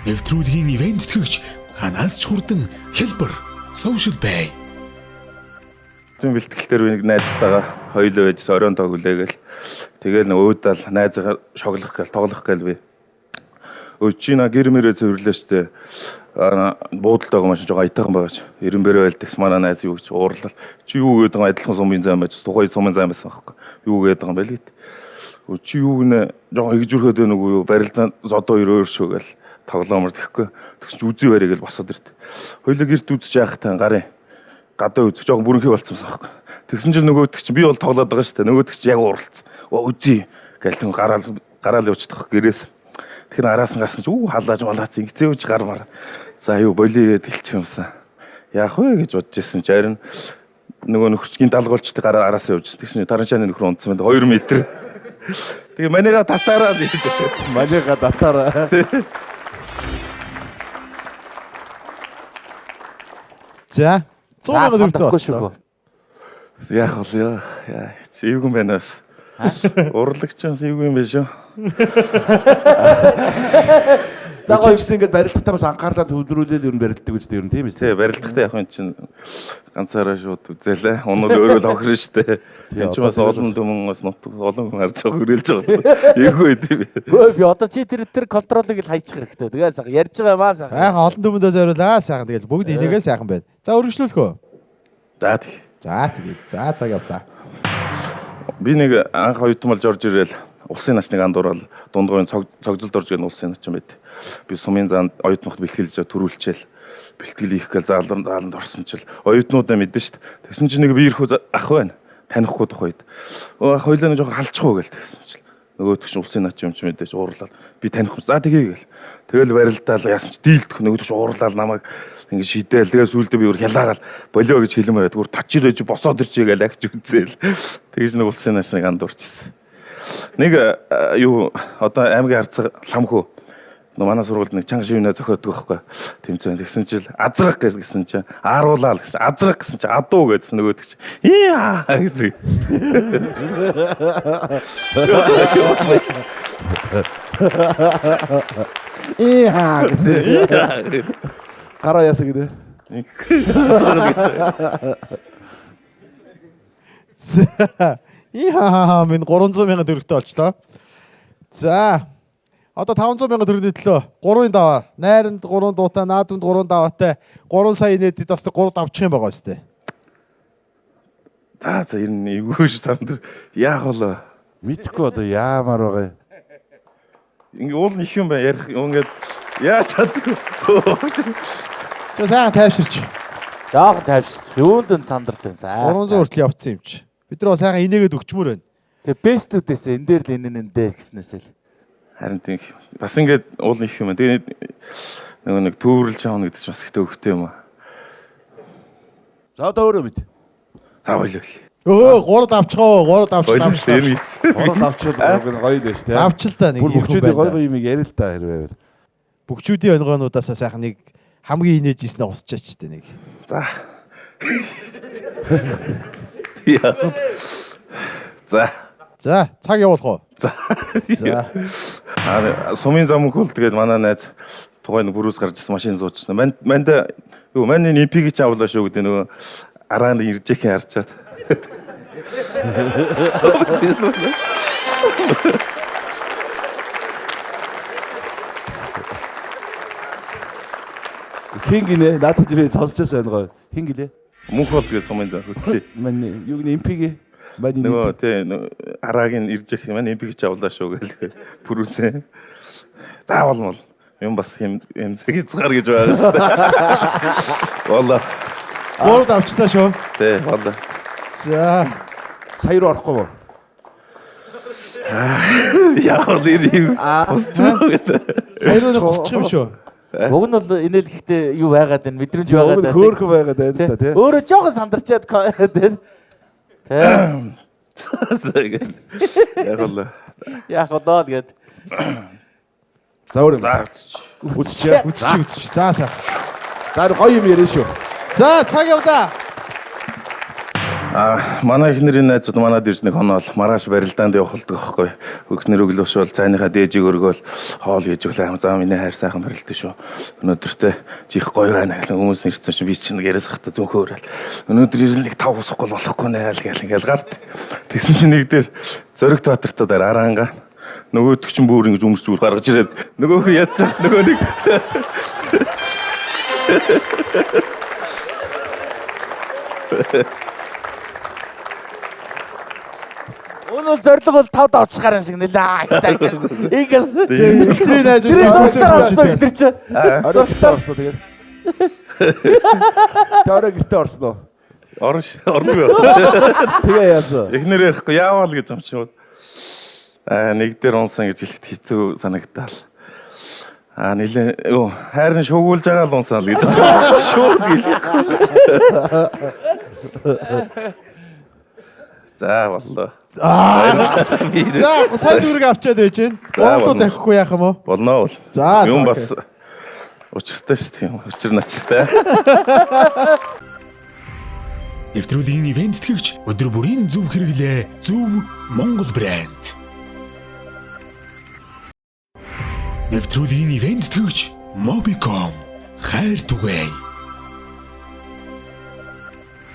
Нэвтрүүлгийн ивент тэтгэгч ханаас ч хурдан хэлбэр Social Pay. Түн бэлтгэл дээр би нэг найзтайгаа хоёулаа байж оройн тоог үлээгээл. Тэгэл нэг өөдөл найзгаа шоглох гээл тоглох гээл би. Өө чи на гэр мөрөө цэвэрлээ штэ. Аа буудалд байгаа машин жоо аятайхан байгаа ч. Эренбэрээ байлдагс манай найз юу гэж уурлал. Чи юу гээд байгаа адилхан сумын зам байж тухайн сумын зам байсан байхгүй. Юу гээд байгаа юм бэ л гэт. Өө чи юу гинэ жоо хэгжүрхэд байна уу юу барилдаан зодоо хоёр өөр шүү гээл тоглоомор тэхгүй. Тэгсэн чи үзий барь гээл босоод ирд. Хоёулаа гэрт үзэж яах тань гарын гадаа үзэх жоохон бүрэнхий болцсон байсан байхгүй. Тэгсэн чинь нөгөөдөг чинь би бол тоглоод байгаа шүү дээ. Нөгөөдөг чинь яг ууралцсан. Оо үзье гэл тэгэн гараал гараал явчихдаг гэрээс. Тэгэхээр араас нь гарсан чи үү халааж малаац ингэцээ үж гар мар. За юу болиё гэд хэлчих юмсан. Яах вэ гэж бодож исэн чи харин нөгөө нөхөрчгийн далгуулчтай гараа араас явж ирсэн. Тэгсэн чинь таранчааны нөхөр унтсан байна. 2 м. Тэгээ манайга татаараа л гэдэг. Манайга татаараа. За 100 За мянган төгрөгтэй сандрахгүй боллоо. шүү. Яах вэ яа. Яа чи эвгүй юм байна бас. Урлагч бас эвгүй юм байна шүү. За гоё. Чи гэсэн ингээд барилдахтаа бас анхаарлаа төвлөрүүлээд ер нь барилддаг үстэй ер нь тийм үү? Тэ барилдахтай яг энэ чинь ганцаараа шууд үзээлээ. Унууд өөрөө л хохирно штэ. Энэ чинь бас олон түмэн бас нутг олон хүн харж байгаа хөрөөлж байгаа. Эвгүй тийм. Гөө би одоо чи тэр тэр контролыг л хайчих хэрэгтэй. Тэгээ сайхан ярьж байгаа юм аа сайхан. Сайхан олон түмэндээ зориулаа сайхан тэгэл бүгд энийгээ сайхан байна. За өргөжлүүлэх үү? За тэг. За тэгээд за цаг явлаа. Би нэг анх оюутан болж орж ирээл улсын нач нэг андуурал дундгойн цогцолд орж гэн улсын нач юм байт. Би сумын заанд оюутнууд бэлтгэлж төрүүлчихэл бэлтгэл хийх гээл заалан зааланд орсон чил оюутнуудаа мэдэн штт. Тэгсэн чинь нэг би ирэхүү ах байна. Танихгүй тухайд. Өө ах хоёлаа нэг жоохон халчих уу гээл тэгсэн чил. Нөгөөдөг чинь улсын нач юм чи мэдээж уурлал. Би танихгүй. За тгий гээл. Тэгэл барилдаал яасан чи дийлдэх нөгөөдөг чинь уурлал намайг ингэ шидээл. Тэгээ сүүлдээ би өөр хялаагаал болио гэж хэлмээр байдаг. Өөр тачирэж босоод ирчээ гээл агч үзээл. Тэгэж нэг улсын нач нэг андуурчихсан. Нэг юу одоо аймгийн харцаг ламхүү нөө манай сургуульд нэг чанга шивнэ зохиодог байхгүй тэмцээн тэгсэн чил азрах гэсэн чинь ааруулаа л гэсэн азрах гэсэн чинь адуу гэдсэн нөгөөдөг чинь ия гэсэн. Ийхаа гэсэн. Гараа яасан гэдэг. За. Ихаа минь 300 мянган төгрөгтэй болчлоо. За. Одоо 500 мянган төгрөгийн төлөө 3-ын даваа, найранд 3 дуутай, наадамд 3 даваатай 3 сая нийтэд бас 3 давчих юм байгаа сте. За за ер нь эвгүй шүү санд яах вэ? Мэдхгүй одоо яамаар байгаа юм. Ингээ уул нь их юм байна ярих ингээд яаж чаддгүй. За сайхан тайвширч. Жохон тайвширчих. Юунд нь сандард байна сайхан. 300 хүртэл явцсан юм чи. Бид нар бас сайхан инээгээд өгчмөр байна. Тэгээ бестүүдээс энэ дээр л энэ энэ дээр гэснээс л. Харин тийм их. Бас ингээд уул нь их юм байна. Тэгээ нөгөө нэг төвөрлж авна гэдэг чинь бас их төвхтэй юм аа. За одоо өөрөө мэд. За болио. Өө 3 давчгаа 3 давч Болио. давч. Тэр хийц. Гурав давчвал гоё л байж тээ. Давч л та нэг Бүр их хүн бөхчүүдийн гоё байна. гоё юм ярил л та хэрвээ байвал. Бөхчүүдийн онгоонуудаас сайхан нэг хамгийн инээж ийснээ усчаач тэ нэг. За. Яа. За. За цаг явуулах уу? За. За. Аа сумын зам хөл тэгээд манай найз тухайн бүрүүс гарч ирсэн машин суучсан. Манд манд юу мань энэ MP-г чи авлаа шүү гэдэг нөгөө араанд иржэхэн харчаад. Хин гинэ наадах чи би сонсч байсан байна гоё. Хин гэлээ. Мөнх бол тэгээд сумын зам хөтлөө. Мань юу гинэ MP-г. Мань Нөгөө тий араагийн иржэх маань MP-г чи авлаа шүү гэл бүрүүсээ. Заавал мол юм бас юм эмзэг хязгаар гэж байгаа шүү дээ. Болоо. 3 давчлаа шүү. Тий болоо. За. сая руу орохгүй мó. Яг бол ир юм босч байгаа гэдэг. Сая руу нэг босчих юм шүү. Уг нь бол инээлэхдээ юу байгаад байна? Мэдрэмж байгаад Уг нь байна. хөөхөн байгаад байна л да тий. Өөрөө жоохон сандарчаад тэр. Тэ. Яг бол Яах болоо гэд. За өөрөө за мэд. Үзчихье. Үсчих үсчих. За сайхан. За гоё юм яриа шүү. За цаг явдаа. А манай эхнэрийн найзууд манад ирж нэг хоноол маргааш барилдаанд явах болдог аахгүй. Эхнэр өглөөш бол цааныхаа дээжийг өргөөл хоол хийж өглөө. За миний хайр сайхан барилдаа шүү. Өнөөдөртөө чих гоё байна гэх хүмүүс ирсэн чинь би чинь гэрээс хахта зөнхөө өрөөл. Өнөөдөр ирэл нэг тав хусахгүй болохгүй нэ аал гэл ингээл гарт. Тэгсэн чинь нэг дээр Зоригт Баатартай дээр араанга нөгөөдөг чинь бүр ингэж өмсч бүр гаргаж ирээд нөгөөх нь ядж хат нөгөө нэг Өнөө бол зорилго бол 5 давчих юм шиг нэлээ. Ингээд Эхнэрийн найзууд Тэр зургатаар орсон тэр чинь. Орой гэртээ орсон уу тэгээд? Тэ орой гэртээ орсон уу? орно орно. Тэгээ яасан? Эхнэр ярихгүй яавал гэж юм чи. Аа нэг дээр унсан гэж хэлэхэд хэцүү санагдаал. Аа нилээ юу хайрын шуугуулж байгаа л унсан л гэж. Шууд хэлэхгүй. За боллоо. За сая төгрөг авчаад байж гин. За, Гурав болно. дахихгүй яах юм уу? Болно бол. За, за, Юм окей. бас учиртай шүү дээ юм. Учир начтай. Нэвтрүүлгийн ивент тэтгэгч өдөр бүрийн зөв хэрэглээ зөв Монгол брэнд. Нэвтрүүлгийн ивент тэтгэгч Mobicom хайр түгээн.